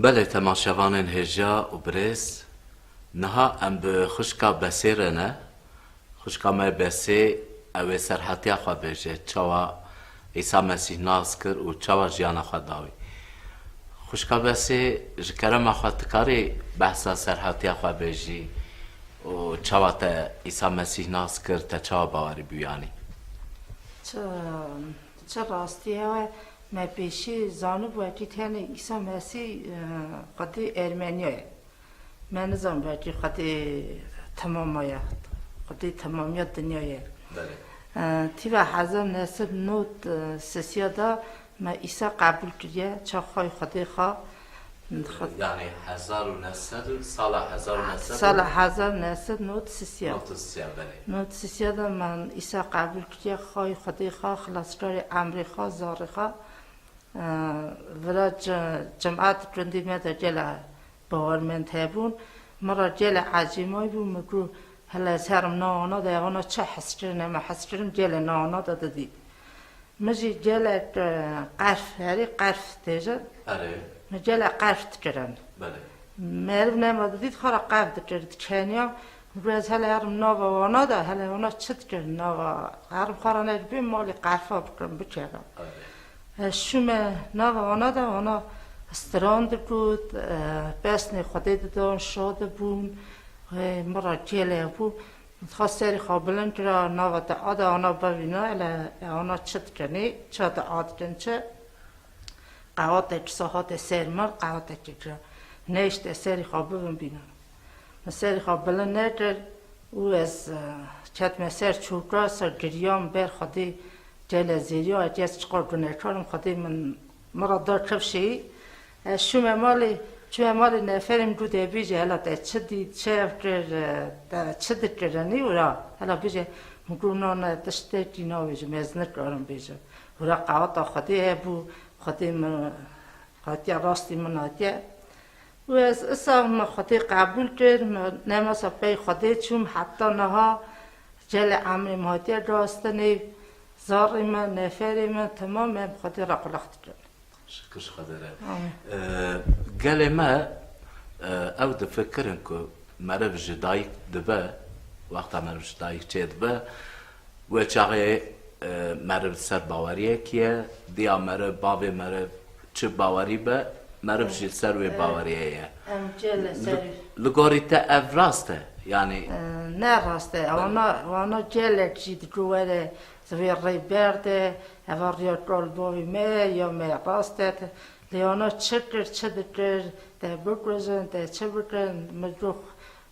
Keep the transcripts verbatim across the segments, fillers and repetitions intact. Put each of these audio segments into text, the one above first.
Belê, temaşevanên hêja û birêz, niha em bi xwişka Besê re ne. Xwişka me Besê, ew ê serhatiya xwe bêje, çawa Îsa Mesîh nas kir û çawa jiyana xwe da wî. Xwişka Besê, ji kerema xwe tu karî behsa serhatiya xwe bêjî û çawa te Îsa Mesîh nas kir, te çawa bawerî bû yanî? Çi, çi rastî hewe, me pêşî zanibû wekî tenê Îsa Mesîh, e, Xwedê Ermeniya ye. Me nizan belkî Xwedê temama ye, Xwedê temamiya dinya ye. Belê. E, tîva hezar neh sed nod sisiya de me Îsa qebûl kiriye, ça xway Xwedê xwe. Yanî hezar û neh sed û, sala hezar û neh sed û Sala hezar neh sed nod sisiya. Nod sisiya, belê. Nod sisiya de me Îsa qebûl kiriye, xway Xwedê xwe, xilaskarê emrê xwe, zarê xwe. Vira ce-, cemaet gundî me de gelek bawermend hebûn. Min re gelek ecêbay bû, min got, hele ez herim navana de, evana çi hezkirin, em hezkirin gelek navana de didît. Min jî gelek, e, qerf, herî qerf têjin. Erê. Min gelek qerf dikirin. Belê. Meriv nema didît, xwe re qerf dikir, dikeniya. Got, ez hele herim nava wana de, hele wana çi dikirin, nava herim xwe re ne bê malê qerfa bikirin, bikerin. Erê. Ez şûme nava wana de, wana stran digot, e, pesnê Xwedê didon, şa dibûn, e, min re gelek bû. Xwe serî xwe bilind kira, nava te ada ana bevîna, hele ana çi dikenî, ça te a dikin çi? Qewatek kisa hate ser min, qewatek kira. Nehişte serî xwe bibin bîna. Min serî xwe bilind nekir û ez, e, ketime ser çoka, ser giriyam ber Xwedê, gelek zêriya, ez çiqas gunehkar im, Xwedê min, min re da kifşê. Ez şûme malê, çûme malê neferê min, got, de bêje, hela te çi dît, çi ev kir, e, te çi dikirinî wira? Hela bêje, min got, na, na, tiştekî nabêjim, ez nikarim bêjim. Wira qewata Xwedê hebû, Xwedê min hatiye, rastî min hatiye. Û ez isa min Xwedê qebûl kir, min nemasa pey Xwedê çûm, heta niha gelek emrê min hatiye rastinê, zarê min, neferê min, temam em Xwedê re qulaq dikin. Şikir ji Xwedê re. Amîn. Ee, gelê me, e, ew difikirin ku meriv ji dayik dibe, wexta meriv ji dayik çêdibe, wê çaxê, e, meriv li ser baweriyekî ye, diya meriv, bavê meriv çi bawerî be, meriv jî li ser wê baweriyê ye. Em cê li Li, ser li gorî te ev rast e? Yanî Ee, ne rast e. Belê. Wana, wana gelek jî digo were, divê rê berde, eva riya kal bavê me ya me rast e. Lê wana çi kir, çi dikir, te bikujin, te çi bikin, min got,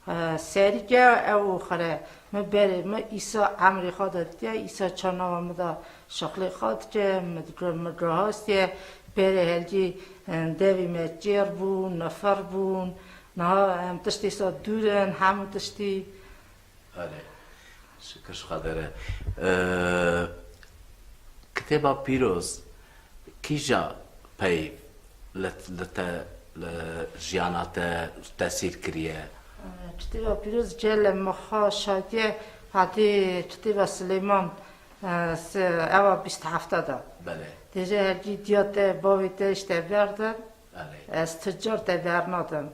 e, serî ke ew û xire. Min berê, min Îsa emrê xwe de diye, Îsa çav nava min de şixlê xwe dike, min digo, min rahastiye, berê helgî, e, devê me çêr bûn, nifir bûn, niha em tiştê sa dûr in, hemû tiştî. Erê, şikir ji Xwedê re. Ee, Kitêba Pîroz kîja pey li, li te, li jiyana te tesîr kiriye? Kitêba Pîroz gelek min xwe şadiye, hatî kitêba Silêman, e, se-, ewa bîst hefta de. Belê. Dêje hergî diya te, bavê te ji te berdin, Belê. ez tu car te bernadim.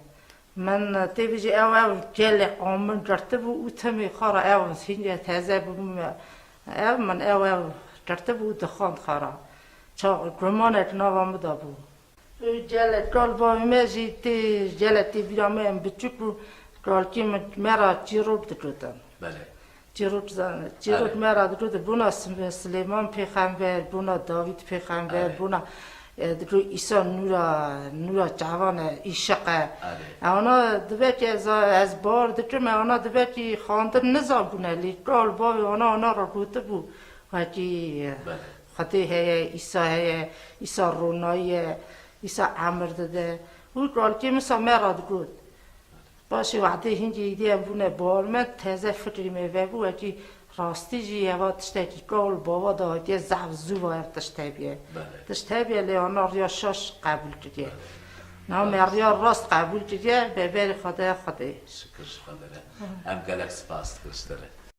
Min tê bêjî ew, ew gelê amin girtibû û timî xwe re ew hînce teze bû. Ev min ew, ew girtibû û dixwend xwe re. Ça gumanek nava min de bû. Û gelê kal bavê me jî tê, gelê tê bîra me em biçûk bû, kalkî min me re çîrok digotin. Belê. Çîrok zan-, çîrok Erê. me re digot, bûna Sim-, Silêman pêxember, bûna Dawîd pêxember, Erê. bûna, e, digot Îsa nûra, nûra çavan e, îşiq e. Erê. E, ona dibe ki ez, ez bawer dikim, e, ona dibe ki xwendin nizanbûne, lê kal bavê ona, ona re gotibû, wekî, e, Belê. Xwedê heye, Îsa heye, Îsa ronayî ye, Îsa emir dide. Û kalkê min sa me re digot. Paşê wehdê hingê îdî em bûne bawermend, teze fikrê me vebû, wekî rastî jî heva tiştekî kal bava de hatiye zehf zû va ev tişt hebiye. Belê. Tişt hebiye lê ana riya şaş qebûl kiriye. Belê. Niha me Belê. riya rast qebûl kiriye, be berê Xwedê Xwedê. Şikir ji Xwedê re. Em gelek spas dikin ji te re.